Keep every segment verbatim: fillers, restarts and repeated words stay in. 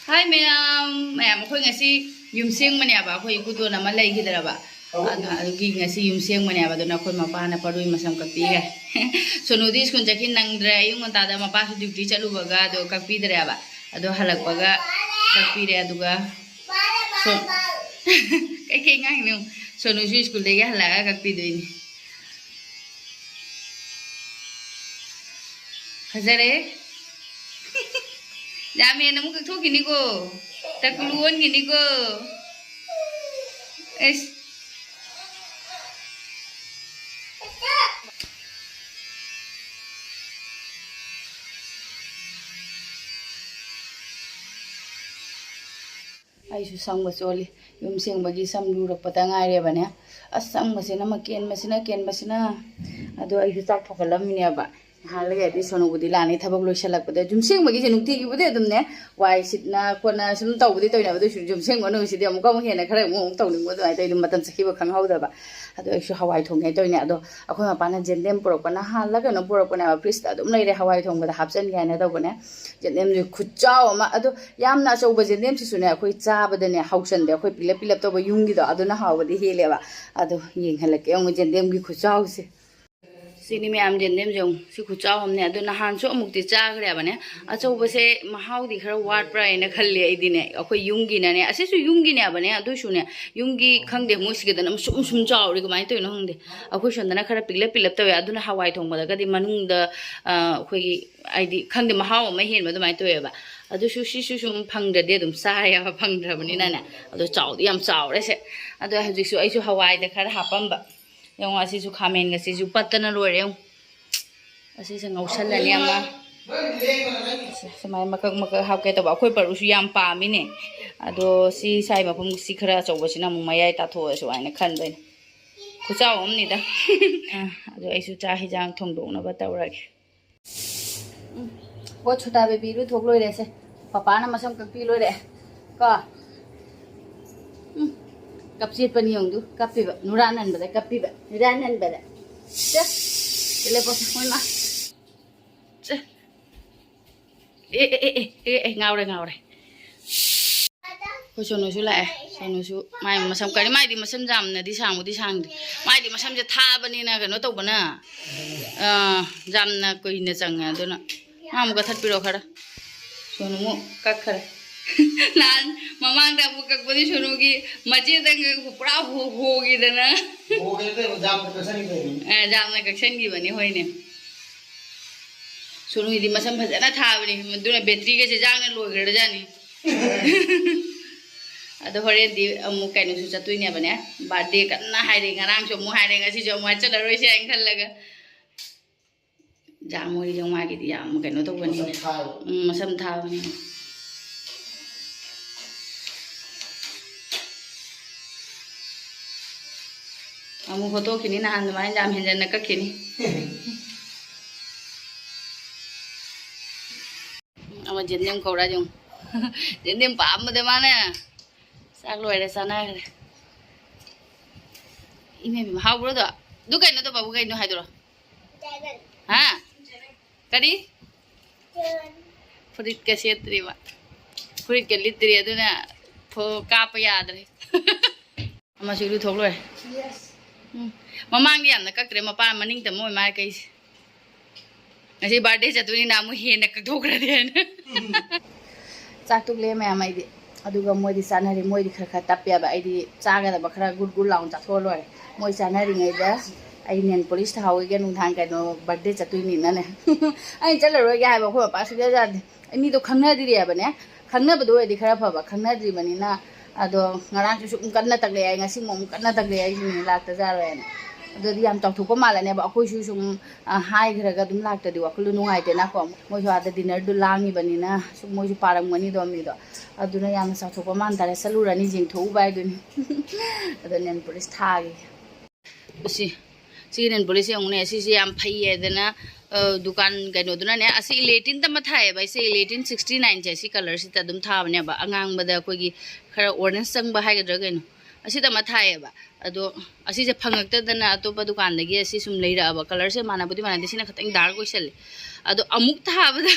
ꯍꯥꯏ ꯃꯌꯥꯝ, ꯃꯌꯥꯝ, ꯑꯩꯈꯣꯏ ꯉꯁꯤ ꯌꯨꯝ ꯁꯦꯡꯕꯅꯦꯕ, ꯑꯩꯈꯣꯏ ꯏꯀꯨꯇꯣꯟ ꯑꯃ ꯂꯩꯈꯤꯗ꯭ꯔꯕ꯫ ꯑꯗꯨ, ꯑꯗꯨꯒꯤ ꯉꯁꯤ ꯌꯨꯝ ꯁꯦꯡꯕꯅꯦꯕ, ꯑꯗꯨꯅ ꯑꯩꯈꯣꯏ ꯃꯄꯥꯅ ꯄꯔꯨꯏ ꯃꯁꯝ ꯀꯛꯄꯤꯈ꯭ꯔꯦ꯫ ꯁꯣꯅꯨꯗꯤ ꯁ꯭ꯀꯨꯜ ꯆꯠꯈꯤ ꯅꯪꯗ꯭ꯔꯦ, ꯑꯌꯨꯛ ꯉꯟꯇꯥꯗ ꯃꯄꯥꯁꯨ ꯗ꯭ꯌꯨꯇꯤ ꯆꯠꯂꯨꯕꯒ ꯑꯗꯣ ꯀꯛꯄꯤꯗ꯭ꯔꯦꯕ꯫ ꯑꯗꯣ ꯍꯜꯂꯛꯄꯒ ꯀꯛꯄꯤꯔꯦ꯫ ꯑꯗꯨꯒ ꯁꯣ-, ꯀꯩꯀꯩ ꯉꯥꯡꯉꯤꯅꯣ? ꯁꯣꯅꯨꯁꯨ ꯁ꯭ꯀꯨꯜꯗꯒꯤ ꯍꯜꯂꯛꯑꯒ ꯀꯛꯄꯤꯗꯣꯏꯅꯤ꯫ ꯐꯖꯔꯦ꯫ ꯌꯥꯝ ꯍꯦꯟꯅ ꯑꯃꯨꯛ ꯀꯛꯊꯣꯛꯈꯤꯅꯤꯀꯣ꯫ ꯇꯀꯂꯨ ꯑꯣꯟꯈꯤꯅꯤꯀꯣ꯫ ꯑꯩꯁ꯫ ꯑꯩꯁꯨ ꯁꯪꯕ ꯆꯣꯜꯂꯤ꯫ ꯌꯨꯝ ꯁꯦꯡꯕꯒꯤ ꯁꯝ ꯂꯨꯔꯛꯄꯗ ꯉꯥꯏꯔꯦꯕꯅꯦ꯫ ꯑꯁ, ꯁꯪꯕꯁꯤꯅ ꯃꯀꯦꯟꯕꯁꯤꯅ ꯀꯦꯟꯕꯁꯤꯅ꯫ ꯑꯗꯣ ꯑꯩꯁꯨ ꯆꯥꯛ ꯊꯣꯡꯒꯠꯂꯝꯃꯤꯅꯦꯕ꯫ ꯉꯥꯏꯍꯥꯛ ꯂꯩꯔꯗꯤ ꯁꯣꯅꯨꯕꯨꯗꯤ ꯂꯥꯛꯑꯅꯤ꯫ ꯊꯕꯛ ꯂꯣꯏꯁꯤꯜꯂꯛꯄꯗ ꯌꯨꯝ ꯁꯦꯡꯕꯒꯤꯁꯦ ꯅꯨꯡꯇꯤꯒꯤꯕꯨꯗꯤ ꯑꯗꯨꯝꯅꯦ, ꯋꯥꯏ ꯁꯤꯠꯅ ꯈꯣꯠꯅ ꯁꯨꯝ ꯇꯧꯕꯗꯤ ꯇꯧꯅꯕ, ꯑꯗꯨ ꯑꯣꯏꯁꯨ ꯌꯨꯝ ꯁꯦꯡꯕ ꯅꯨꯃꯤꯠꯁꯤꯗꯤ ꯑꯃꯨꯛꯀ ꯑꯃꯨꯛ ꯍꯦꯟꯅ ꯈꯔ ꯑꯃꯨꯛ ꯑꯃꯨꯛ ꯇꯧꯅꯤꯡꯕ ꯑꯗꯨꯃꯥꯏꯅ ꯇꯧꯋꯤ꯫ ꯑꯗꯨꯝ ꯃꯇꯝ ꯆꯠꯈꯤꯕ ꯈꯪꯍꯧꯗꯕ꯫ ꯑꯗꯣ ꯑꯩꯁꯨ ꯍꯋꯥꯏ ꯊꯣꯡꯉꯦ ꯇꯧꯔꯤꯅꯦ꯫ ꯑꯗꯣ ꯑꯩꯈꯣꯏ ꯃꯄꯥꯅ ꯖꯦꯟꯗꯦꯝ ꯄꯨꯔꯛꯄ, ꯅꯍꯥꯟꯂ ꯀꯩꯅꯣ ꯄꯨꯔꯛꯄꯅꯦꯕ, ꯐ꯭ꯔꯤꯖꯇ ꯑꯗꯨꯝ ꯂꯩꯔꯦ, ꯍꯋꯥꯏ ꯊꯣꯡꯕꯗ ꯍꯥꯞꯆꯟꯒꯦ ꯍꯥꯏꯅ ꯇꯧꯕꯅꯦ꯫ ꯖꯦꯟꯗꯦꯝꯁꯦ ꯈꯨꯆꯥꯎ ꯑꯃ꯫ ꯑꯗꯣ ꯌꯥꯝꯅ ꯑꯆꯧꯕ ꯖꯦꯟꯗꯦꯝꯁꯤꯁꯨꯅꯦ, ꯑꯩꯈꯣꯏ ꯆꯥꯕꯗꯅꯦ ꯍꯥꯎꯁꯟꯗꯦ꯫ ꯑꯩꯈꯣꯏ ꯄꯤꯂꯞ ꯄꯤꯂꯞ ꯇꯧꯕ ꯌꯨꯝꯒꯤꯗꯣ ꯑꯗꯨꯅ ꯍꯥꯎꯕꯗꯤ ꯍꯦꯜꯂꯦꯕ꯫ ꯑꯗꯣ ꯌꯦꯡꯍꯜꯂꯛꯀꯦ ꯑꯃꯨꯛ ꯖꯦꯟꯗꯦꯝꯒꯤ ꯈꯨꯆꯥꯎꯁꯦ꯫ ꯁꯤꯅꯤ ꯃꯌꯥꯝ ꯖꯦꯟꯗꯦꯝꯁꯦ ꯌꯦꯡꯉꯨ꯫ ꯁꯤ ꯈꯨꯆꯥꯎ ꯑꯃꯅꯦ꯫ ꯑꯗꯣ ꯅꯍꯥꯟꯁꯨ ꯑꯃꯨꯛꯇꯤ ꯆꯥꯈ꯭ꯔꯦꯕꯅꯦ꯫ ꯑꯆꯧꯕꯁꯦ ꯃꯍꯥꯎꯗꯤ ꯈꯔ ꯋꯥꯠꯄ꯭ꯔꯥ ꯍꯥꯏꯅ ꯈꯜꯂꯦ ꯑꯩꯗꯤꯅꯦ꯫ ꯑꯩꯈꯣꯏ ꯌꯨꯝꯒꯤꯅꯅꯦ, ꯑꯁꯤꯁꯨ ꯌꯨꯝꯒꯤꯅꯦꯕꯅꯦ, ꯑꯗꯨꯏꯁꯨꯅꯦ, ꯌꯨꯝꯒꯤ ꯈꯪꯗꯦ, ꯃꯣꯏ ꯁꯤꯒꯗꯅ ꯑꯃ ꯁꯨꯝ ꯁꯨꯝ ꯆꯥꯎꯔꯤ, ꯀꯃꯥꯏꯅ ꯇꯧꯔꯤꯅꯣ ꯈꯪꯗꯦ꯫ ꯑꯩꯈꯣꯏ ꯁꯣꯝꯗꯅ ꯈꯔ ꯄꯤꯛꯂꯞ ꯄꯤꯛꯂꯞ ꯇꯧꯋꯦ꯫ ꯑꯗꯨꯅ ꯍꯋꯥꯏ ꯊꯣꯡꯕꯗꯒꯗꯤ ꯃꯅꯨꯡꯗ, ꯑ, ꯑꯩꯈꯣꯏꯒꯤ, ꯍꯥꯏꯗꯤ, ꯈꯪꯗꯦ, ꯃꯍꯥꯎ ꯑꯃ ꯍꯦꯟꯕ ꯑꯗꯨꯃꯥꯏꯅ ꯇꯧꯋꯦꯕ꯫ ꯑꯗꯨꯁꯨ ꯁꯤꯁꯨ ꯁꯨꯝ ꯐꯪꯗ꯭ꯔꯗꯤ ꯑꯗꯨꯝ ꯆꯥꯏꯌꯦꯕ, ꯐꯪꯗ꯭ꯔꯕꯅꯤꯅꯅꯦ꯫ ꯑꯗꯣ ꯆꯥꯎꯗꯤ ꯌꯥꯝ ꯆꯥꯎꯔꯦ ꯁꯦ꯫ ꯑꯗꯣ ꯍꯧꯖꯤꯛꯁꯨ ꯑꯩꯁꯨ ꯍꯋꯥꯏꯗ ꯈꯔ ꯍꯥꯞꯄꯝꯕ꯫ ꯌꯦꯡꯉꯣ, ꯑꯁꯤꯁꯨ ꯈꯥꯃꯦꯟꯒꯁꯤꯁꯨ ꯄꯠꯇꯅ ꯂꯣꯏꯔꯦ꯫ ꯌꯦꯡꯉꯣ, ꯑꯁꯤꯁꯦ ꯉꯧꯁꯜꯂꯅꯤ ꯑꯃ꯫ ꯁꯦ, ꯁꯨꯃꯥꯏꯅ ꯃꯀꯛ ꯃꯀꯛ ꯍꯥꯞꯀꯦ ꯇꯧꯕ꯫ ꯑꯩꯈꯣꯏ ꯄꯔꯨꯁꯨ ꯌꯥꯝ ꯄꯥꯝꯃꯤꯅꯦ꯫ ꯑꯗꯣ ꯁꯤ ꯁꯥꯏ ꯃꯐꯝ ꯁꯤ ꯈꯔ ꯑꯆꯧꯕꯁꯤꯅ ꯑꯃꯨꯛ ꯃꯌꯥꯏ ꯇꯥꯊꯣꯛꯑꯁꯨ ꯍꯥꯏꯅ ꯈꯟꯕꯩꯅꯦ꯫ ꯈꯨꯆꯥꯎ ꯑꯃꯅꯤꯗ꯫ ꯑ, ꯑꯗꯣ ꯑꯩꯁꯨ ꯆꯥꯛ ꯍꯤꯟꯖꯥꯡ ꯊꯣꯡꯗꯣꯛꯅꯕ ꯇꯧꯔꯒꯦ꯫ ꯎꯝ, ꯍꯣ, ꯁꯣꯇꯥ ꯕꯦꯕꯤ ꯏꯔꯨꯊꯣꯛ ꯂꯣꯏꯔꯦꯁꯦ꯫ ꯄꯄꯥꯅ ꯃꯁꯝ ꯀꯛꯄꯤ ꯂꯣꯏꯔꯦ꯫ ꯀꯣ? ꯎꯝ, ꯀꯞꯆꯦꯠꯄꯅꯤ ꯌꯦꯡꯉꯨ, ꯀꯞꯄꯤꯕ꯫ ꯅꯨꯔꯥ ꯅꯟꯕꯗ ꯀꯞꯄꯤꯕ꯫ ꯅꯨꯔꯥ ꯅꯟꯕꯗ꯫ ꯆꯦ, ꯆꯦ, ꯂꯦꯞꯄꯣ, ꯃꯣꯏ ꯃꯥ꯫ ꯆꯦ꯫ ꯑꯦ, ꯑꯦ, ꯑꯦ, ꯑꯦ, ꯑꯦ, ꯑꯦ, ꯉꯥꯎꯔꯦ, ꯉꯥꯎꯔꯦ꯫ ꯑꯩꯈꯣꯏ ꯁꯣꯅꯨꯁꯨ ꯂꯥꯛꯑꯦ꯫ ꯁꯣꯅꯨꯁꯨ ꯃꯥꯏ ꯃꯁꯝ ꯀꯔꯤ, ꯃꯥꯏꯗꯤ ꯃꯁꯝ ꯌꯥꯝꯅꯗꯤ ꯁꯥꯡꯕꯨꯗꯤ ꯁꯥꯡꯗꯦ꯫ ꯃꯥꯏꯗꯤ ꯃꯁꯝꯁꯦ ꯊꯥꯕꯅꯤꯅ ꯀꯩꯅꯣ ꯇꯧꯕꯅ, ꯑ, ꯌꯥꯝꯅ ꯀꯨꯏꯅ ꯆꯪꯉꯦ꯫ ꯑꯗꯨꯅ ꯃꯥ ꯑꯃꯨꯛ ꯀꯛꯊꯠꯄꯤꯔꯣ ꯈꯔ꯫ ꯁꯣꯅꯨ ꯑꯃꯨꯛ ꯀꯛꯈꯔꯦ꯫ ꯅꯍꯥꯟ ꯃꯃꯥꯡꯗ ꯑꯃꯨꯛ ꯀꯛꯄꯗꯤ ꯁꯣꯅꯨꯒꯤ ꯃꯆꯦꯗꯪ ꯄꯨꯔꯥ ꯍꯣ-, ꯍꯣꯈꯤꯗꯅ꯫ ꯍꯣꯈꯤꯗꯅ ꯌꯥꯝꯅ ꯀꯛꯁꯟꯈꯤꯕꯅꯤ꯫ ꯑ, ꯌꯥꯝꯅ ꯀꯛꯁꯟꯈꯤꯕꯅꯤ, ꯍꯣꯏꯅꯦ꯫ ꯁꯣꯅꯨꯒꯤꯗꯤ ꯃꯁꯝ ꯐꯖꯅ ꯊꯥꯕꯅꯤ, ꯑꯗꯨꯅ ꯕꯦꯇ꯭ꯔꯤꯒꯁꯦ ꯌꯥꯡꯅ ꯂꯣꯏꯈ꯭ꯔꯖꯥꯠꯅꯤ꯫ ꯑꯗꯣ ꯍꯣꯔꯦꯟꯗꯤ ꯑꯃꯨꯛ ꯀꯩꯅꯣꯁꯨ ꯆꯠꯇꯣꯏꯅꯦꯕꯅꯦ, ꯕꯥꯔꯗꯦ ꯀꯟꯅ ꯍꯥꯏꯔꯦ, ꯉꯔꯥꯡꯁꯨ ꯑꯃꯨꯛ ꯍꯥꯏꯔꯦ, ꯉꯁꯤꯁꯨ ꯑꯃꯨꯛ ꯍꯥꯏ ꯆꯠꯂꯔꯣꯏꯁꯦ ꯍꯥꯏꯅ ꯈꯜꯂꯒ꯫ ꯖꯥꯝ ꯃꯣꯏꯒꯤꯁꯨ ꯃꯥꯒꯤꯗꯤ ꯌꯥꯝ ꯀꯩꯅꯣ ꯇꯧꯕꯅꯤꯅ꯫ ꯃꯁꯝ ꯊꯥꯕ꯫ ꯎꯝ, ꯃꯁꯝ ꯊꯥꯕꯅꯤꯅ꯫ ꯑꯃꯨꯛ ꯍꯣꯠꯇꯣꯛꯈꯤꯅꯤ, ꯅꯍꯥꯟ ꯑꯗꯨꯃꯥꯏꯅ ꯌꯥꯝ ꯍꯦꯟꯖꯟꯅ ꯀꯛꯈꯤꯅꯤ꯫ ꯑꯃ ꯖꯦꯟꯗꯦꯝ ꯀꯧꯔ ꯌꯦꯡꯉꯨ꯫ ꯖꯦꯟꯗꯦꯝ ꯄꯥꯝꯕꯗ ꯃꯥꯅ ꯆꯥꯛ ꯂꯣꯏꯔꯦ, ꯆꯥꯅꯈ꯭ꯔꯦ꯫ ꯏꯃꯦ ꯏꯃꯦ, ꯍꯥꯎꯕ꯭ꯔꯣ ꯑꯗꯣ? ꯑꯗꯨ ꯀꯩꯅꯣ ꯇꯧꯕꯕꯨ ꯀꯩꯅꯣ ꯍꯥꯏꯗꯣꯔꯣ? ꯍꯥ? ꯀꯔꯤ? ꯐꯨꯔꯤꯠꯀ ꯁꯦꯠꯇ꯭ꯔꯤꯕ꯫ ꯐꯨꯔꯤꯠꯀ ꯂꯤꯠꯇ꯭ꯔꯤ, ꯑꯗꯨꯅ ꯐꯣ-, ꯀꯥꯞꯄ ꯌꯥꯗ꯭ꯔꯦ꯫ ꯑꯃꯁꯨ ꯏꯔꯨꯊꯣꯛ ꯂꯣꯏꯔꯦ꯫ ꯎꯝ꯫ ꯃꯃꯥꯡꯗꯤ ꯌꯥꯝꯅ ꯀꯛꯇ꯭ꯔꯦ, ꯃꯄꯥ ꯃꯅꯤꯡ ꯇꯝꯃ ꯑꯣꯏ ꯃꯥꯜꯂꯦ ꯀꯛꯏꯁꯦ꯫ ꯉꯁꯤ ꯕꯥꯔꯗꯦ ꯆꯠꯇꯣꯏꯅꯤꯅ ꯑꯃꯨꯛ ꯍꯦꯟꯅ ꯀꯛꯊꯣꯛꯈ꯭ꯔꯗꯤ ꯍꯥꯏꯅ꯫ ꯆꯥꯛ ꯇꯣꯛꯂꯛꯑꯦ ꯃꯌꯥꯝ ꯑꯩꯗꯤ꯫ ꯑꯗꯨꯒ ꯃꯣꯏꯗꯤ ꯆꯥꯅꯔꯤ, ꯃꯣꯏꯗꯤ ꯈꯔ ꯈꯔ ꯇꯞꯄꯦꯕ, ꯑꯩꯗꯤ ꯆꯥꯒꯗꯕ ꯈꯔ ꯒꯨꯠ ꯒꯨꯠ ꯂꯥꯎꯅ ꯆꯥꯊꯣꯛꯑ ꯂꯣꯏꯔꯦ꯫ ꯃꯣꯏ ꯆꯥꯅꯔꯤꯉꯩꯗ ꯑꯩ ꯅꯦꯜ ꯄꯣꯂꯤꯁ ꯊꯥꯍꯧꯈꯤꯒꯦ, ꯅꯨꯡꯗꯥꯡ ꯀꯩꯅꯣ ꯕꯥꯔꯗꯦ ꯆꯠꯇꯣꯏꯅꯤꯅꯅꯦ꯫ ꯑꯩꯅ ꯆꯠꯂꯔꯣꯏꯒꯦ ꯍꯥꯏꯕ ꯑꯩꯈꯣꯏ ꯃꯄꯥ ꯁꯨꯡꯌꯥ ꯌꯥꯗꯦ꯫ ꯑꯩ ꯃꯤꯗꯣ ꯈꯪꯅꯗ꯭ꯔꯤꯑꯕꯅꯦ, ꯈꯪꯅꯕꯗꯣ ꯑꯣꯏꯔꯗꯤ ꯈꯔ ꯐꯕ, ꯈꯪꯅꯗ꯭ꯔꯤꯕꯅꯤꯅ꯫ ꯑꯗꯣ ꯉꯔꯥꯡꯁꯨ ꯁꯨꯝ ꯀꯟꯅ ꯇꯛꯂꯛꯑꯦ, ꯑꯩ ꯉꯁꯤ ꯑꯃꯨꯛ ꯀꯟꯅ ꯇꯛꯂꯛꯑꯦ, ꯑꯩꯁꯨꯅꯦ ꯂꯥꯛꯇꯖꯥꯔꯣꯏꯅ꯫ ꯑꯗꯨꯗꯤ ꯌꯥꯝ ꯆꯥꯎꯊꯣꯛꯄ ꯃꯥꯜꯂꯅꯦꯕ, ꯑꯩꯈꯣꯏꯁꯨ ꯁꯨꯝ, ꯑ, ꯍꯥꯏꯈ꯭ꯔꯒ ꯑꯗꯨꯝ ꯂꯥꯛꯇ꯭ꯔꯗꯤ ꯋꯥꯈꯜꯗꯣ ꯅꯨꯡꯉꯥꯏꯇꯦꯅꯀꯣ꯫ ꯃꯣꯏꯁꯨ ꯑꯥꯗ ꯗꯤꯅꯔꯗꯨ ꯂꯥꯡꯉꯤꯕꯅꯤꯅ ꯁꯨꯝ ꯃꯣꯏꯁꯨ ꯄꯥꯔꯝꯒꯅꯤꯗꯣ ꯃꯤꯗꯣ꯫ ꯑꯗꯨꯅ ꯌꯥꯝꯅ ꯆꯥꯎꯊꯣꯛꯄ ꯃꯥꯟ ꯇꯥꯔꯦ, ꯆꯠꯂꯨꯔꯅꯤ ꯌꯦꯡꯊꯣꯛꯎꯕ ꯍꯥꯏꯗꯨꯅꯤ꯫ ꯑꯗꯣ ꯅꯦꯜ ꯄꯣꯂꯤꯁ ꯊꯥꯒꯦ꯫ ꯑꯁꯤ, ꯁꯤꯒꯤ ꯅꯦꯜ ꯄꯣꯂꯤꯁ ꯌꯦꯡꯉꯨꯅꯦ, ꯁꯤꯁꯦ ꯌꯥꯝ ꯐꯩꯌꯦꯗꯅ, ꯑ, ꯗꯨꯀꯥꯟ ꯀꯩꯅꯣꯗꯨꯅꯅꯦ, ꯑꯁꯤ ꯏꯂꯦꯇꯤꯟꯗ ꯑꯃ ꯊꯥꯏꯌꯦꯕ, ꯑꯩꯁꯦ ꯏꯂꯦꯇꯤꯟ sixty nine ꯁꯦ, ꯁꯤ ꯀꯂꯔꯁꯤꯗ ꯑꯗꯨꯝ ꯊꯥꯕꯅꯦꯕ, ꯑꯉꯥꯡꯕꯗ ꯑꯩꯈꯣꯏꯒꯤ ꯈꯔ ꯑꯣꯔꯦꯟꯖ ꯆꯪꯕ ꯍꯥꯏꯒꯗ꯭ꯔꯥ ꯀꯩꯅꯣ, ꯑꯁꯤꯗ ꯑꯃ ꯊꯥꯏꯌꯦꯕ꯫ ꯑꯗꯣ ꯑꯁꯤꯁꯦ ꯐꯪꯉꯛꯇꯗꯅ ꯑꯇꯣꯞꯄ ꯗꯨꯀꯥꯟꯗꯒꯤ ꯑꯁꯤ ꯁꯨꯝ ꯂꯩꯔꯛꯑꯕ꯫ ꯀꯂꯔꯁꯦ ꯃꯥꯟꯅꯕꯨꯗꯤ ꯃꯥꯟꯅꯗꯦ, ꯁꯤꯅ ꯈꯤꯇꯪ ꯗꯥꯔꯛ ꯑꯣꯏꯁꯜꯂꯦ꯫ ꯑꯗꯣ ꯑꯃꯨꯛ ꯊꯥꯕꯗ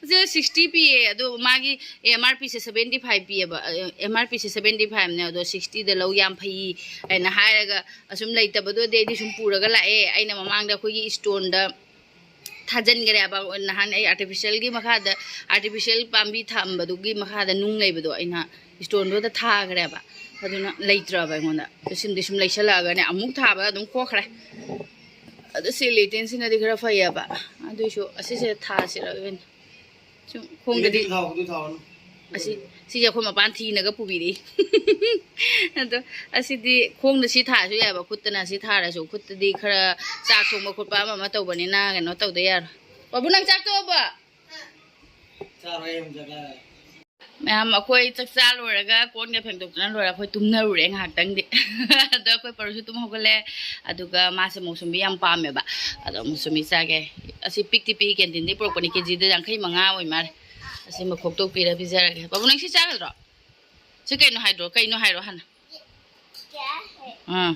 ꯁꯦ ꯁꯤꯛꯁꯇꯤ ꯄꯤꯌꯦ꯫ ꯑꯗꯣ ꯃꯥꯒꯤ ꯑꯦꯝ ꯑꯥꯔ ꯄꯤꯁꯦ ꯁꯕꯦꯟꯇꯤ ꯐꯥꯏꯚ ꯄꯤꯌꯦꯕ꯫ ꯑꯦꯝ ꯑꯥꯔ ꯄꯤꯁꯦ ꯁꯕꯦꯟꯇꯤ ꯐꯥꯏꯚꯅꯦ, ꯑꯗꯣ ꯁꯤꯛꯁꯇꯤꯗ ꯂꯧ ꯌꯥꯝ ꯐꯩ ꯍꯥꯏꯅ ꯍꯥꯏꯔꯒ ꯑꯁꯨꯝ ꯂꯩꯇꯕꯗꯨꯗꯤ ꯑꯩꯗꯤ ꯁꯨꯝ ꯄꯨꯔꯒ ꯂꯥꯛꯑꯦ꯫ ꯑꯩꯅ ꯃꯃꯥꯡꯗ ꯑꯩꯈꯣꯏꯒꯤ ꯏꯁꯇꯣꯟꯗ ꯊꯥꯖꯤꯟꯈ꯭ꯔꯦꯕ꯫ ꯅꯍꯥꯟ ꯑꯩ ꯑꯥꯔꯇꯤꯐꯤꯁꯦꯜꯒꯤ ꯃꯈꯥꯗ, ꯑꯥꯔꯇꯤꯐꯤꯁꯦꯜ ꯄꯥꯝꯕꯤ ꯊꯝꯕꯗꯨꯒꯤ ꯃꯈꯥꯗ ꯅꯨꯡ ꯂꯩꯕꯗꯣ ꯑꯩꯅ ꯏꯁꯇꯣꯟꯗꯨꯗ ꯊꯥꯈ꯭ꯔꯦꯕ꯫ ꯑꯗꯨꯅ ꯂꯩꯇ꯭ꯔꯕ ꯑꯩꯉꯣꯟꯗ꯫ ꯁꯤꯃꯗꯤ ꯁꯨꯝ ꯂꯩꯁꯜꯂꯛꯑꯒꯅꯦ ꯑꯃꯨꯛ ꯊꯥꯕ ꯑꯗꯨꯝ ꯀꯣꯛꯈ꯭ꯔꯦ꯫ ꯑꯗꯨ ꯁꯤ ꯂꯤꯇꯦꯟꯁꯤꯅꯗꯤ ꯈꯔ ꯐꯩꯌꯦꯕ꯫ ꯑꯗꯨꯏꯁꯨ ꯑꯁꯤꯁꯦ ꯊꯥꯁꯤꯔ ꯑꯣꯏꯅ꯫ ꯁꯨꯝ ꯈꯣꯡꯗꯗꯤ ꯑꯗꯨ ꯊꯥꯎ, ꯑꯗꯨ ꯊꯥꯎꯅꯨ꯫ ꯑꯁꯤ, ꯁꯤꯁꯦ ꯑꯩꯈꯣꯏ ꯃꯄꯥꯟ ꯊꯤꯅꯒ ꯄꯨꯕꯤꯔꯛꯏ꯫ ꯑꯗꯣ ꯑꯁꯤꯗꯤ ꯈꯣꯡꯗ ꯁꯤ ꯊꯥꯔꯁꯨ ꯌꯥꯏꯕ, ꯈꯨꯠꯇꯅ ꯁꯤ ꯊꯥꯔꯁꯨ꯫ ꯈꯨꯠꯇꯗꯤ ꯈꯔ ꯆꯥꯛ ꯊꯣꯡꯕ ꯈꯣꯠꯄ ꯑꯃ ꯑꯃ ꯇꯧꯕꯅꯤꯅ ꯀꯩꯅꯣ ꯇꯧꯗ ꯌꯥꯔꯣꯏ꯫ ꯕꯥꯕꯨ, ꯅꯪ ꯆꯥꯛ ꯇꯣꯛꯑꯕꯣ? ꯆꯥꯔꯣꯏ, ꯑꯩ ꯑꯃꯨꯛ ꯆꯥꯛ ꯆꯥꯔꯦ꯫ ꯃꯌꯥꯝ ꯑꯩꯈꯣꯏ ꯆꯥꯛ ꯆꯥ ꯂꯣꯏꯔꯒ, ꯀꯣꯟꯒ ꯐꯦꯡꯗꯣꯛꯇꯅ ꯂꯣꯏꯔꯒ ꯑꯩꯈꯣꯏ ꯇꯨꯝꯅꯔꯨꯔꯦ ꯉꯥꯏꯍꯥꯛꯇꯪꯗꯤ꯫ ꯑꯗꯣ ꯑꯩꯈꯣꯏ ꯄꯔꯨꯁꯨ ꯇꯨꯝ ꯍꯧꯒꯠꯂꯦ꯫ ꯑꯗꯨꯒ ꯃꯥꯁꯦ ꯃꯧꯁꯨꯝꯕꯤ ꯌꯥꯝ ꯄꯥꯝꯃꯦꯕ꯫ ꯑꯗꯣ ꯃꯧꯁꯨꯝꯕꯤ ꯆꯥꯒꯦ꯫ ꯑꯁꯤ ꯄꯤꯛꯇꯤ ꯄꯤꯛꯏ, ꯀꯦꯟꯇꯤꯟꯗꯒꯤ ꯄꯨꯔꯛꯄꯅꯤ, ꯀꯦꯖꯤꯗ ꯌꯥꯡꯈꯩ ꯃꯉꯥ ꯑꯣꯏ ꯃꯥꯜꯂꯦ꯫ ꯑꯁꯤ ꯃꯈꯣꯛꯇꯣꯛꯄꯤꯔ ꯄꯤꯖꯔꯒꯦ꯫ ꯕꯥꯕꯨ, ꯅꯪ ꯁꯤ ꯆꯥꯒꯗ꯭ꯔꯣ? ꯁꯤ ꯀꯩꯅꯣ ꯍꯥꯏꯗ꯭ꯔꯣ? ꯀꯩꯅꯣ ꯍꯥꯏꯔꯣ ꯍꯥꯟꯅ꯫ ꯑꯥ꯫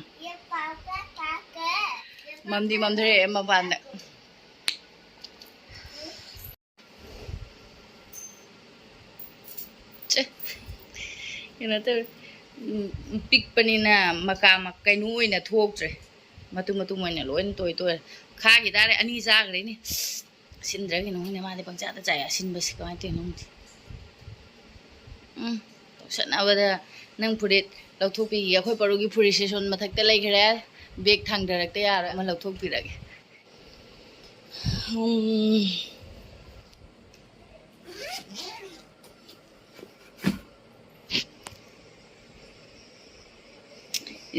ꯃꯝꯗꯤ ꯃꯝꯊꯔꯛꯑꯦ ꯃꯄꯥꯟꯗ꯫ ꯆꯦ, ꯀꯩꯅꯣ ꯇꯧꯔꯦ꯫ ꯎꯝ, ꯄꯤꯛꯄꯅꯤꯅ ꯃꯀꯥ ꯃꯛ-, ꯀꯩꯅꯣ ꯑꯣꯏꯅ ꯊꯣꯛꯇ꯭ꯔꯦ꯫ ꯃꯇꯨꯝ ꯃꯇꯨꯝ ꯑꯣꯏꯅ ꯂꯣꯏꯅ ꯇꯣꯏ ꯇꯣꯏꯔꯦ꯫ ꯈꯥꯈꯤ ꯇꯥꯔꯦ, ꯑꯅꯤ ꯆꯥꯈ꯭ꯔꯦꯅꯦ꯫ ꯑꯁꯤꯟꯗ꯭ꯔꯥ ꯀꯩꯅꯣ ꯈꯪꯗꯦ, ꯃꯥꯗꯤ ꯄꯪꯆꯥꯗ ꯆꯥꯏ꯫ ꯑꯁꯤꯟꯕꯁꯤ ꯀꯃꯥꯏꯅ ꯇꯧꯔꯤꯅꯣ ꯈꯪꯗꯦ꯫ ꯎꯝ, ꯇꯧꯁꯟꯅꯕꯗ ꯅꯪ ꯐꯨꯔꯤꯠ ꯂꯧꯊꯣꯛꯄꯤꯈꯤꯒꯦ꯫ ꯑꯩꯈꯣꯏ ꯄꯔꯨꯒꯤ ꯐꯨꯔꯤꯠꯁꯦ ꯁꯣꯝ ꯃꯊꯛꯇ ꯂꯩꯈ꯭ꯔꯦ꯫ ꯕꯦꯒ ꯊꯥꯡꯊꯔꯛꯇ ꯌꯥꯔꯣꯏ, ꯑꯃ ꯂꯧꯊꯣꯛꯄꯤꯔꯒꯦ꯫ ꯎꯝ꯫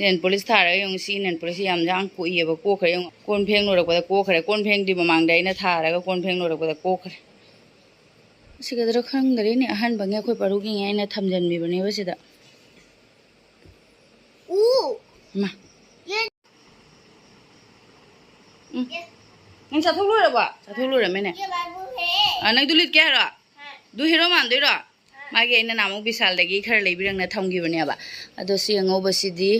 ꯅꯦꯜ ꯄꯣꯂꯤꯁ ꯊꯥꯔꯒ ꯌꯦꯡꯉꯨ꯫ ꯁꯤ ꯅꯦꯜ ꯄꯣꯂꯤꯁꯁꯤ ꯌꯥꯝ ꯌꯥꯝ ꯀꯨꯏꯌꯦꯕ, ꯀꯣꯛꯈ꯭ꯔꯦ ꯌꯦꯡꯉꯨ꯫ ꯀꯣꯟ ꯐꯦꯡ ꯂꯣꯏꯔꯛꯄꯗ ꯀꯣꯛꯈ꯭ꯔꯦ꯫ ꯀꯣꯟ ꯐꯦꯡꯗ꯭ꯔꯤ ꯃꯃꯥꯡꯗ ꯑꯩꯅ ꯊꯥꯔꯒ ꯀꯣꯟ ꯐꯦꯡ ꯂꯣꯏꯔꯛꯄꯗ ꯀꯣꯛꯈ꯭ꯔꯦ꯫ ꯁꯤꯒꯗ꯭ꯔꯥ ꯈꯪꯗ꯭ꯔꯦꯅꯦ, ꯑꯍꯟꯕꯉꯩ ꯑꯩꯈꯣꯏ ꯄꯔꯨꯒꯤꯉꯩ ꯑꯩꯅ ꯊꯝꯖꯟꯕꯤꯕꯅꯦꯕ ꯁꯤꯗ꯫ ꯎ! ꯏꯃꯥ꯫ ꯎꯝ꯫ ꯅꯪ ꯆꯥꯊꯣꯛ ꯂꯣꯏꯔꯕꯣ? ꯆꯥꯊꯣꯛ ꯂꯣꯏꯔꯝꯃꯦꯅꯦ꯫ ꯑ, ꯅꯪ ꯗꯨ ꯂꯤꯠꯀꯦ ꯍꯥꯏꯔꯣ? ꯗꯨ ꯍꯦꯔꯣ ꯃꯥꯟꯗꯣꯏꯔꯣ? ꯃꯥꯒꯤ ꯑꯩꯅ ꯅꯍꯥꯟꯃꯨꯛ ꯕꯤꯁꯥꯜꯗꯒꯤ ꯈꯔ ꯂꯩꯕꯤꯔꯛꯅ ꯊꯝꯈꯤꯕꯅꯦꯕ꯫ ꯑꯗꯣ ꯁꯤ ꯑꯉꯧꯕꯁꯤꯗꯤ,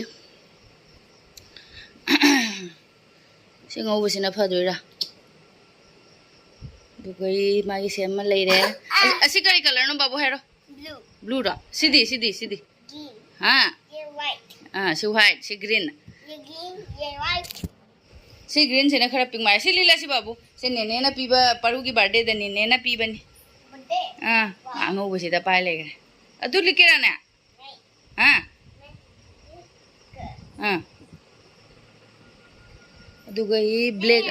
ꯁꯤ ꯑꯉꯧꯕꯁꯤꯅ ꯐꯗꯣꯏꯔꯥ? ꯑꯗꯨꯒ ꯑꯩ ꯃꯥꯒꯤ ꯁꯦꯝ ꯑꯃ ꯂꯩꯔꯦ꯫ ꯑ-, ꯑꯁꯤ ꯀꯔꯤ ꯀꯂꯔꯅꯣ, ꯕꯥꯕꯨ, ꯍꯥꯏꯔꯣ? Blue. ꯕ꯭ꯂꯨꯔꯣ? ꯁꯤꯗꯤ, ꯁꯤꯗꯤ, ꯁꯤꯗꯤ? Green. ꯍꯥ? Then white. ꯑꯥ, ꯁꯤ ꯋꯥꯏꯠ, ꯁꯤ green. Then green, then white. ꯁꯤ ꯒ꯭ꯔꯤꯟꯁꯤꯅ ꯈꯔ ꯄꯤꯛ ꯃꯥꯜꯂꯦ꯫ ꯁꯤ ꯂꯤꯠꯂꯁꯤ, ꯕꯥꯕꯨ꯫ ꯁꯤ ꯅꯦꯅꯦꯅ ꯄꯤꯕ, ꯄꯔꯨꯒꯤ ꯕꯥꯔꯗꯦꯗ ꯅꯦꯅꯦꯅ ꯄꯤꯕꯅꯤ꯫ Birthday? ꯑꯥ, wow. ꯑꯉꯧꯕꯁꯤꯗ ꯄꯥꯏ ꯂꯩꯈ꯭ꯔꯦ꯫ ꯑꯗꯨ ꯂꯤꯠꯀꯦꯔꯥꯅꯦ? ꯍꯥ? ꯑꯥ꯫ ꯑꯗꯨꯒ ꯁꯤ ꯕ꯭ꯂꯦꯛ,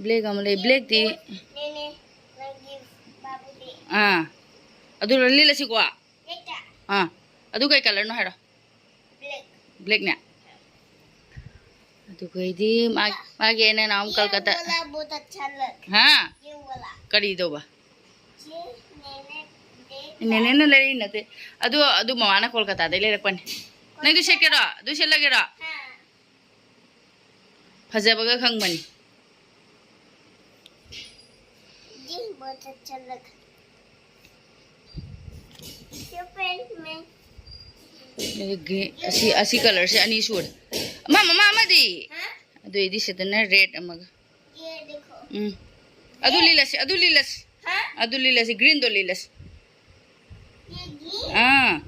ꯕ꯭ꯂꯦꯛ ꯑꯃ ꯂꯩ꯫ ꯕ꯭ꯂꯦꯛꯇꯤ, ꯑꯥ꯫ ꯑꯗꯨ ꯂꯤꯠꯂꯁꯤꯀꯣ? ꯑꯥ꯫ ꯑꯗꯨ ꯀꯩ ꯀꯂꯔꯅꯣ ꯍꯥꯏꯔꯣ? ꯕ꯭ꯂꯦꯛꯅꯦ? ꯑꯗꯨꯒꯩꯗꯤ ꯃꯥ-, ꯃꯥꯒꯤ ꯑꯩꯅ ꯅꯍꯥꯟꯃꯨꯛ ꯀꯜꯀꯇꯥ, ꯍꯥ? ꯀꯔꯤ ꯇꯧꯕ? ꯅꯦꯅꯦꯅ ꯂꯩꯔꯛꯏ ꯅꯠꯇꯦ꯫ ꯑꯗꯨ, ꯑꯗꯨ ꯃꯃꯥꯅ ꯀꯣꯜꯀꯇꯥꯗꯩ ꯂꯩꯔꯛꯄꯅꯤ꯫ ꯅꯪꯁꯨ ꯁꯦꯠꯀꯦꯔꯣ? ꯑꯗꯨ ꯁꯦꯠꯂꯒꯦꯔꯣ? ꯐꯖꯕꯒ ꯈꯪꯕꯅꯤ꯫ ꯑꯗꯒꯤ ꯑꯁꯤ, ꯑꯁꯤ ꯀꯂꯔꯁꯦ ꯑꯅꯤ ꯁꯨꯔꯦ꯫ ꯃꯥ, ꯃꯃꯥ ꯑꯃꯗꯤ? ꯑꯗꯨꯏꯗꯤ ꯁꯤꯗꯅ ꯔꯦꯗ ꯑꯃꯒ꯫ ꯎꯝ꯫ ꯑꯗꯨ ꯂꯤꯠꯂꯁꯤ, ꯑꯗꯨ ꯂꯤꯠꯂꯁꯤ꯫ ꯑꯗꯨ ꯂꯤꯠꯂꯁꯤ, ꯒ꯭ꯔꯤꯟꯗꯣ ꯂꯤꯠꯂꯁꯤ꯫ ꯑꯥ꯫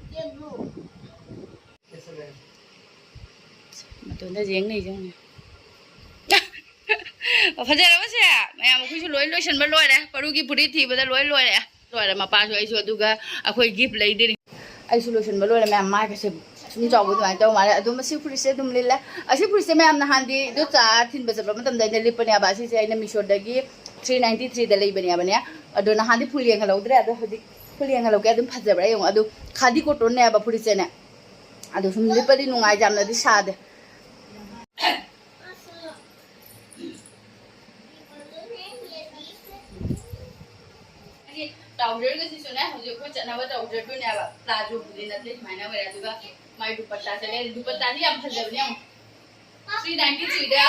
ꯃꯇꯣꯟꯗ ꯌꯦꯡ ꯂꯩ, ꯌꯦꯡꯉꯨꯅꯦ꯫ ꯐꯖꯔꯕꯁꯦ? ꯃꯌꯥꯝ ꯑꯩꯈꯣꯏꯁꯨ ꯂꯣꯏ ꯂꯣꯏꯁꯟꯕ ꯂꯣꯏꯔꯦ꯫ ꯄꯔꯨꯒꯤ ꯐꯨꯔꯤꯠ ꯊꯤꯕꯗ ꯂꯣꯏ ꯂꯣꯏꯔꯦ꯫ ꯂꯣꯏꯔꯦ, ꯃꯄꯥꯁꯨ ꯑꯩꯁꯨ ꯑꯗꯨꯒ ꯑꯩꯈꯣꯏ ꯒꯤꯐ ꯂꯩꯗꯣꯏꯅꯤ꯫ ꯑꯩꯁꯨ ꯂꯣꯏꯁꯟꯕ ꯂꯣꯏꯔꯦ ꯃꯌꯥꯝ, ꯃꯥꯏꯒꯁꯦ ꯁꯨꯝ ꯆꯥꯎꯕ ꯑꯗꯨꯃꯥꯏꯅ ꯇꯧ ꯃꯥꯜꯂꯦ꯫ ꯑꯗꯣ ꯃꯁꯤ ꯐꯨꯔꯤꯠꯁꯦ ꯑꯗꯨꯝ ꯂꯤꯠꯂꯦ꯫ ꯑꯁꯤ ꯐꯨꯔꯤꯠꯁꯦ ꯃꯌꯥꯝ ꯅꯍꯥꯟꯗꯤ ꯏꯗꯣꯝꯆꯥ ꯊꯤꯟꯕ ꯆꯠꯄ ꯃꯇꯝꯗ ꯑꯩꯅ ꯂꯤꯠꯄꯅꯦꯕ꯫ ꯑꯁꯤꯁꯦ ꯑꯩꯅ ꯃꯤꯁꯣꯗꯒꯤ three ninety threeꯗ ꯂꯩꯕꯅꯦꯕꯅꯦ꯫ ꯑꯗꯣ ꯅꯍꯥꯟꯗꯤ ꯐꯨꯜ ꯌꯦꯡꯍꯜꯍꯧꯗ꯭ꯔꯦ꯫ ꯑꯗꯣ ꯍꯧꯖꯤꯛ ꯐꯨꯜ ꯌꯦꯡꯍꯜꯂꯧꯒꯦ꯫ ꯑꯗꯨꯝ ꯐꯖꯕ꯭ꯔꯥ ꯌꯦꯡꯉꯣ꯫ ꯑꯗꯨ ꯈꯥꯗꯤ ꯀꯣꯇꯣꯟꯅꯦꯕ ꯐꯨꯔꯤꯠꯁꯦꯅꯦ꯫ ꯑꯗꯣ ꯁꯨꯝ ꯂꯤꯠꯄꯗꯤ ꯅꯨꯡꯉꯥꯏ, ꯌꯥꯝꯅꯗꯤ ꯁꯥꯗꯦ꯫ ꯇ꯭ꯔꯥꯎꯖꯔꯒꯁꯤꯁꯨꯅꯦ, ꯍꯧꯖꯤꯛ ꯑꯩꯈꯣꯏ ꯆꯠꯅꯕ ꯇ꯭ꯔꯥꯎꯖꯔꯗꯨꯅꯦꯕ, ꯄ꯭ꯂꯥꯖꯣꯕꯨꯗꯤ ꯅꯠꯇꯦ, ꯁꯨꯃꯥꯏꯅ ꯑꯣꯏꯔꯦ꯫ ꯑꯗꯨꯒ ꯃꯥꯏ ꯗꯨꯄꯠꯇꯥꯁꯦ ꯂꯩ, ꯗꯨꯄꯠꯇꯥꯁꯦ ꯌꯥꯝ ꯐꯖꯕꯅꯦ, ꯌꯦꯡꯉꯣ꯫ Three ninety threeꯗ꯫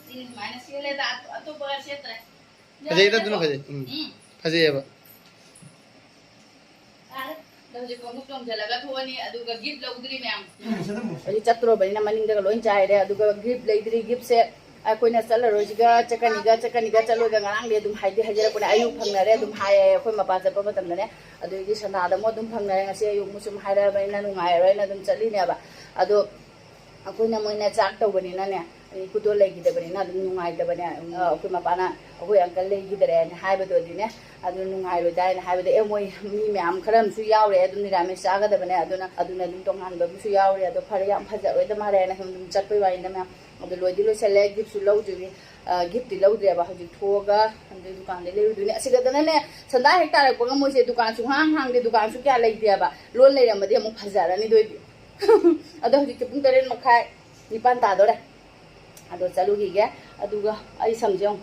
ꯁꯤꯅ ꯁꯨꯃꯥꯏꯅ ꯁꯦꯠꯂꯦꯗ, ꯑꯇꯣꯞꯄꯒ ꯁꯦꯠꯇ꯭ꯔꯦ꯫ ꯐꯖꯩꯗ, ꯑꯗꯨꯅ ꯐꯖꯩ꯫ ꯎꯝ꯫ ꯎꯝ꯫ ꯐꯖꯩꯌꯦꯕ꯫ ꯍꯧꯖꯤꯛ ꯈꯣꯡꯎꯞ ꯇꯣꯡꯁꯤꯜꯂꯒ ꯊꯣꯛꯑꯅꯤ, ꯑꯗꯨꯒ ꯒꯤꯐ ꯂꯧꯗ꯭ꯔꯤ ꯃꯌꯥꯝ꯫ ꯍꯧꯖꯤꯛ ꯆꯠꯇꯣꯔꯕꯅꯤꯅ ꯃꯅꯤꯡꯗꯒ ꯂꯣꯏ ꯆꯥꯏꯔꯦ, ꯑꯗꯨꯒ ꯒꯤꯐ ꯂꯩꯗ꯭ꯔꯤ꯫ ꯒꯤꯐꯁꯦ ꯑꯩꯈꯣꯏꯅ ꯆꯠꯂꯔꯣꯏꯁꯤꯒ ꯆꯠꯀꯅꯤꯒ ꯆꯠꯀꯅꯤꯒ ꯆꯠꯂꯣꯏꯒ ꯉꯔꯥꯡꯗꯤ ꯑꯗꯨꯝ ꯍꯥꯏꯗꯤ ꯍꯥꯏꯖꯔꯛꯄꯅꯦ꯫ ꯑꯌꯨꯛ ꯐꯪꯅꯔꯦ ꯑꯗꯨꯝ ꯍꯥꯏꯌꯦ ꯑꯩꯈꯣꯏ ꯃꯄꯥ ꯆꯠꯄ ꯃꯇꯝꯗꯅꯦ꯫ ꯑꯗꯨꯗꯒꯤ ꯁꯅꯥꯗ ꯑꯃꯨꯛ ꯑꯗꯨꯝ ꯐꯪꯅꯔꯦ꯫ ꯉꯁꯤ ꯑꯌꯨꯛ ꯑꯃꯨꯛ ꯁꯨꯝ ꯍꯥꯏꯔꯛꯑꯕꯅꯤꯅ ꯅꯨꯡꯉꯥꯏꯔꯔꯣꯏꯅ ꯑꯗꯨꯝ ꯆꯠꯂꯤꯅꯦꯕ꯫ ꯑꯗꯣ ꯑꯩꯈꯣꯏꯅ ꯃꯣꯏꯅ ꯆꯥꯛ ꯇꯧꯕꯅꯤꯅꯅꯦ, ꯏꯀꯨꯗꯣ ꯂꯩꯈꯤꯗꯕꯅꯤꯅ ꯑꯗꯨꯝ ꯅꯨꯡꯉꯥꯏꯇꯕꯅꯦ꯫ ꯑꯩꯈꯣꯏ ꯃꯄꯥꯅ ꯑꯩꯈꯣꯏ ꯑꯪꯀꯜ ꯂꯩꯈꯤꯗꯔꯦꯅ ꯍꯥꯏꯕꯗꯨꯗꯤꯅꯦ, ꯑꯗꯨ ꯅꯨꯡꯉꯥꯏꯔꯣꯏꯗꯥꯏꯅ ꯍꯥꯏꯕꯗ, ꯑꯦ, ꯃꯣꯏ ꯃꯤ ꯃꯌꯥꯝ ꯈꯔ ꯑꯃꯁꯨ ꯌꯥꯎꯔꯦ ꯑꯗꯨꯝ ꯅꯤꯔꯥꯃꯤꯁ ꯆꯥꯒꯗꯕꯅꯦ꯫ ꯑꯗꯨꯅ ꯑꯗꯨꯅ ꯑꯗꯨꯝ ꯇꯣꯉꯥꯟꯕ ꯑꯃꯁꯨ ꯌꯥꯎꯔꯦ꯫ ꯑꯗꯣ ꯐꯔꯦ, ꯌꯥꯝ ꯐꯖꯔꯣꯏꯗ ꯃꯥꯜꯂꯦꯅ ꯁꯨꯝ ꯑꯗꯨꯝ ꯆꯠꯄꯩ ꯋꯥꯅꯤꯗ ꯃꯌꯥꯝ꯫ ꯑꯗꯣ ꯂꯣꯏꯗꯤ ꯂꯣꯏꯁꯜꯂꯦ, ꯒꯤꯐꯁꯨ ꯂꯧꯗ꯭ꯔꯤꯕꯅꯤ꯫ ꯒꯤꯐꯇꯤ ꯂꯧꯗ꯭ꯔꯦꯕ꯫ ꯍꯧꯖꯤꯛ ꯊꯣꯛꯑꯒ ꯑꯗꯨ ꯗꯨꯀꯥꯟꯗꯩ ꯂꯩꯔꯨꯗꯣꯏꯅꯦ꯫ ꯑꯁꯤꯗꯅꯅꯦ, ꯁꯟꯗꯥ ꯍꯦꯛ ꯇꯥꯔꯛꯄꯒ ꯃꯣꯏꯁꯦ ꯗꯨꯀꯥꯟ ꯁꯨꯡꯍꯥꯡ ꯍꯥꯡꯗꯦ, ꯗꯨꯀꯥꯟꯁꯨ ꯀꯌꯥ ꯂꯩꯇꯦꯕ꯫ ꯂꯣꯟ ꯂꯩꯔꯝꯃꯗꯤ ꯑꯃꯨꯛ ꯐꯖꯔꯅꯤꯗꯣꯏꯗꯤ꯫ ꯑꯗꯣ ꯍꯧꯖꯤꯛꯇꯤ ꯄꯨꯡ ꯇꯔꯦꯠ ꯃꯈꯥꯏ, ꯅꯤꯄꯥꯟ ꯇꯥꯗꯣꯔꯦ꯫ ꯑꯗꯣ ꯆꯠꯂꯨꯈꯤꯒꯦ꯫ ꯑꯗꯨꯒ ꯑꯩ ꯁꯝꯁꯦ ꯑꯃꯨꯛ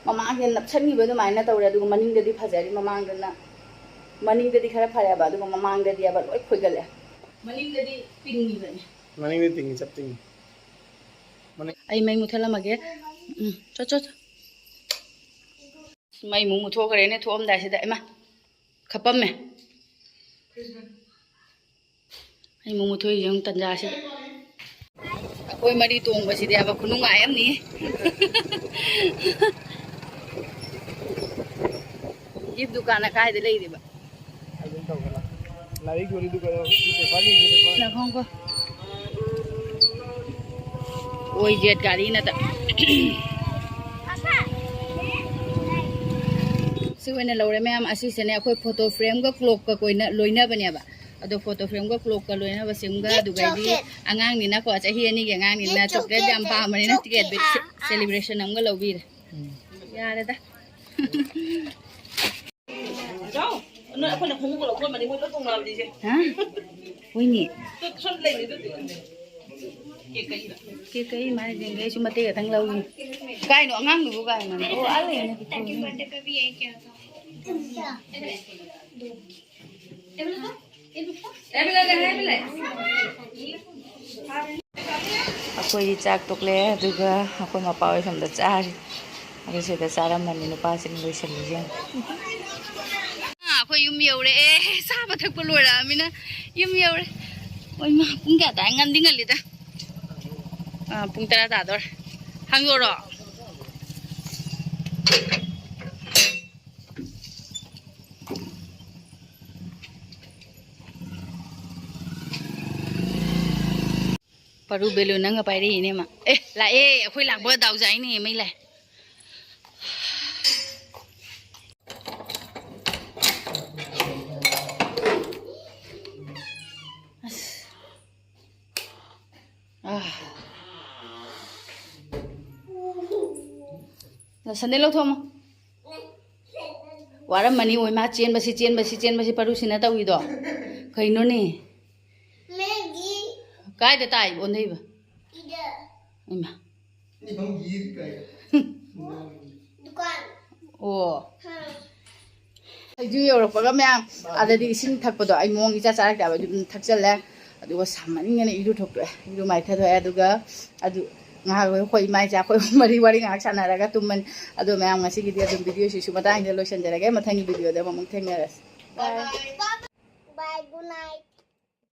ꯃꯃꯥꯡꯁꯦ ꯅꯞꯁꯟꯈꯤꯕ ꯑꯗꯨꯃꯥꯏꯅ ꯇꯧꯔꯦ, ꯑꯗꯨꯒ ꯃꯅꯤꯡꯗꯗꯤ ꯐꯖꯔꯤ꯫ ꯃꯃꯥꯡꯗꯅ, ꯃꯅꯤꯡꯗꯗꯤ ꯈꯔ ꯐꯔꯦꯕ, ꯑꯗꯨꯒ ꯃꯃꯥꯡꯗꯗꯤ ꯑꯕ ꯂꯣꯏ ꯈꯣꯏꯒꯠꯂꯦ꯫ ꯃꯅꯤꯡꯗꯗꯤ ꯇꯤꯡꯉꯤꯕꯅꯦ꯫ ꯃꯅꯤꯡꯗꯤ ꯇꯤꯡꯉꯤ, ꯆꯞ ꯇꯤꯡꯉꯤ꯫ ꯑꯩ ꯃꯩ ꯃꯨꯠꯊꯠꯂꯝꯃꯒꯦ꯫ ꯎꯝ, ꯆꯣ, ꯆꯣ, ꯆꯣ꯫ ꯃꯩ ꯑꯃꯨꯛ ꯃꯨꯠꯊꯣꯛꯈ꯭ꯔꯦꯅꯦ ꯊꯣꯛꯑꯝꯗꯥꯏꯁꯤꯗ꯫ ꯏꯃꯥ, ꯈꯞꯄꯝꯃꯦ꯫ ꯑꯩ ꯑꯃꯨꯛ ꯃꯨꯠꯊꯣꯛꯏꯁꯦ ꯑꯃꯨꯛ ꯇꯟꯖꯥꯁꯤꯗ꯫ ꯑꯩꯈꯣꯏ ꯃꯔꯤ ꯇꯣꯡꯕꯁꯤꯗꯤ ꯍꯥꯏꯕ ꯈꯨꯅꯨꯡꯉꯥꯏ ꯑꯃꯅꯤ꯫ ꯒꯤꯐ ꯗꯨꯀꯥꯟꯅ ꯀꯥꯏꯗ ꯂꯩꯔꯤꯕ? ꯑꯗꯨꯝ ꯇꯧꯒꯅꯣ꯫ ꯂꯥꯏꯔꯤꯛ ꯌꯣꯜꯂꯤꯗꯨ ꯀꯩꯅꯣ? ꯄꯦꯄꯔ ꯌꯣꯜꯂꯤꯗꯨ ꯄꯦꯄꯔ꯫ ꯉꯥꯏꯈꯣ, ꯉꯥꯏꯈꯣ꯫ ꯑꯣꯏ ꯖꯦꯠ ꯒꯥꯔꯤ ꯅꯠꯇ꯫ ꯁꯤ ꯑꯣꯏꯅ ꯂꯧꯔꯦ ꯃꯌꯥꯝ꯫ ꯑꯁꯤꯁꯤꯅꯦ ꯑꯩꯈꯣꯏ ꯐꯣꯇꯣ ꯐ꯭ꯔꯦꯝꯒ ꯀ꯭ꯂꯣꯛꯀ ꯀꯣꯏꯅ ꯂꯣꯏꯅꯕꯅꯦꯕ꯫ ꯑꯗꯣ ꯐꯣꯇꯣ ꯐ꯭ꯔꯦꯝꯒ ꯀ꯭ꯂꯣꯛꯀ ꯂꯣꯏꯅꯕ ꯁꯤꯝꯒ, ꯑꯗꯨꯒꯩꯗꯤ ꯑꯉꯥꯡꯅꯤꯅꯀꯣ, ꯆꯍꯤ ꯑꯅꯤꯒꯤ ꯑꯉꯥꯡꯅꯤꯅ ꯆꯣꯀ꯭ꯂꯦꯠ ꯌꯥꯝ ꯄꯥꯝꯕꯅꯤꯅ ꯇꯤꯀꯦꯠ ꯁꯦꯂꯦꯕ꯭ꯔꯦꯁꯟ ꯑꯃꯒ ꯂꯧꯕꯤꯔꯦ꯫ ꯌꯥꯔꯦꯗ꯫ ꯅꯣꯏ ꯑꯩꯈꯣꯏꯅ ꯈꯣꯡꯎꯞ ꯂꯧꯊꯣꯛꯑꯝꯃꯗꯤ ꯃꯣꯏ ꯂꯣꯏ ꯇꯣꯡꯅꯕꯅꯤꯁꯦ꯫ ꯍꯥ? ꯍꯣꯏꯅꯦ꯫ ꯁꯣꯝ ꯂꯩꯔꯤꯗꯨꯗꯤ꯫ ꯀꯦꯛ ꯀꯛꯏꯕ꯫ ꯀꯦꯛ ꯀꯛꯏ ꯃꯥꯅ ꯌꯦꯡꯒꯦ, ꯑꯩꯁꯨ ꯃꯇꯦꯛ ꯈꯛꯇꯪ ꯂꯧꯒꯦ꯫ ꯀꯥꯏꯅꯣ ꯑꯉꯥꯡꯗꯨꯕꯨ ꯀꯥꯏꯅꯣ? ꯑꯣ, ꯑꯥ ꯂꯩꯅꯦ꯫ ꯑꯩꯈꯣꯏꯗꯤ ꯆꯥꯛ ꯇꯣꯛꯂꯦ, ꯑꯗꯨꯒ ꯑꯩꯈꯣꯏ ꯃꯄꯥ ꯍꯣꯏ ꯁꯣꯝꯗ ꯆꯥꯔꯤ꯫ ꯑꯗꯨ ꯁꯤꯗ ꯆꯥꯔꯝꯃꯅꯤ ꯅꯨꯄꯥꯁꯤꯡ ꯂꯣꯏꯁꯜꯂꯤꯁꯦ ꯌꯦꯡꯉꯣ꯫ ꯑꯩꯈꯣꯏ ꯌꯨꯝ ꯌꯧꯔꯛꯑꯦ꯫ ꯆꯥꯕ ꯊꯛꯄ ꯂꯣꯏꯔꯛꯑꯃꯤꯅ ꯌꯨꯝ ꯌꯧꯔꯦ꯫ ꯍꯣꯏ, ꯃꯥ, ꯄꯨꯡ ꯀꯌꯥ ꯇꯥꯏ? ꯉꯟꯗꯤ ꯉꯜꯂꯤꯗ꯫ ꯑꯥ, ꯄꯨꯡ ꯇꯔꯥ ꯇꯥꯗꯣꯔꯦ꯫ ꯍꯥꯡꯗꯣꯔꯣ? ꯄꯔꯨ ꯕꯦꯂꯨꯟ ꯅꯪꯒ ꯄꯥꯏꯔꯛꯏꯅꯦ ꯃꯥ꯫ ꯑꯦ, ꯂꯥꯛꯑꯦ꯫ ꯑꯩꯈꯣꯏ ꯂꯥꯛꯄ ꯗꯥꯎ ꯌꯥꯏꯅꯦ, ꯃꯩ ꯂꯥꯛꯑꯦ꯫ ꯑꯁ꯫ ꯑꯥ꯫ ꯁꯟꯗꯦ ꯂꯧꯊꯣꯛꯑꯝꯃꯣ꯫ ꯋꯥꯔꯝꯃꯅꯤ, ꯑꯣꯏ ꯃꯥ ꯆꯦꯟꯕꯁꯤ, ꯆꯦꯟꯕꯁꯤ, ꯆꯦꯟꯕꯁꯤ ꯄꯔꯨꯁꯤꯅ ꯇꯧꯏꯗꯣ꯫ ꯀꯩꯅꯣꯅꯦ? ꯃꯦꯒꯤ꯫ ꯀꯥꯏꯗ ꯇꯥꯏ ꯑꯣꯟꯊꯩꯕ? ꯏꯗ꯫ ꯏꯃꯥ꯫ ꯏꯐꯝꯒꯤ ꯀꯥꯏ? ꯗꯨꯀꯥꯟ꯫ ꯑꯣ꯫ ꯍꯥ꯫ ꯑꯩꯁꯨ ꯌꯧꯔꯛꯄꯒ ꯃꯌꯥꯝ ꯑꯗꯗꯤ ꯏꯁꯤꯡ ꯊꯛꯄꯗꯣ ꯑꯩ ꯃꯑꯣꯡ ꯏꯆꯥ ꯆꯥꯔꯛꯇꯦꯕ, ꯑꯗꯨꯝ ꯊꯛꯆꯜꯂꯦ꯫ ꯑꯗꯨꯒ ꯁꯥꯃꯟꯒꯤꯅ ꯏꯔꯨ ꯊꯣꯛꯇꯣꯛꯑꯦ, ꯏꯔꯨ ꯃꯥꯏꯊꯗꯣꯛꯑꯦ꯫ ꯑꯗꯨꯒ ꯑꯗꯨ ꯉꯥꯏꯍꯥꯛ ꯑꯩꯈꯣꯏ ꯏꯃꯥ ꯏꯆꯥ ꯑꯩꯈꯣꯏ ꯑꯍꯨꯝ ꯃꯔꯤ ꯋꯥꯔꯤ ꯉꯥꯏꯍꯥꯛ ꯁꯥꯟꯅꯔꯒ ꯇꯨꯝꯃꯅꯤ꯫ ꯑꯗꯣ ꯃꯌꯥꯝ, ꯉꯁꯤꯒꯤꯗꯤ ꯑꯗꯨꯝ ꯚꯤꯗꯤꯑꯣꯁꯤꯁꯨ ꯃꯇꯥꯡꯁꯤꯗ ꯂꯣꯏꯁꯤꯟꯖꯔꯒꯦ꯫ ꯃꯊꯪꯒꯤ ꯚꯤꯗꯤꯑꯣꯗ ꯑꯃꯨꯛ ꯊꯦꯡꯅꯔꯁꯤ꯫ Bye꯫ Bye, good night꯫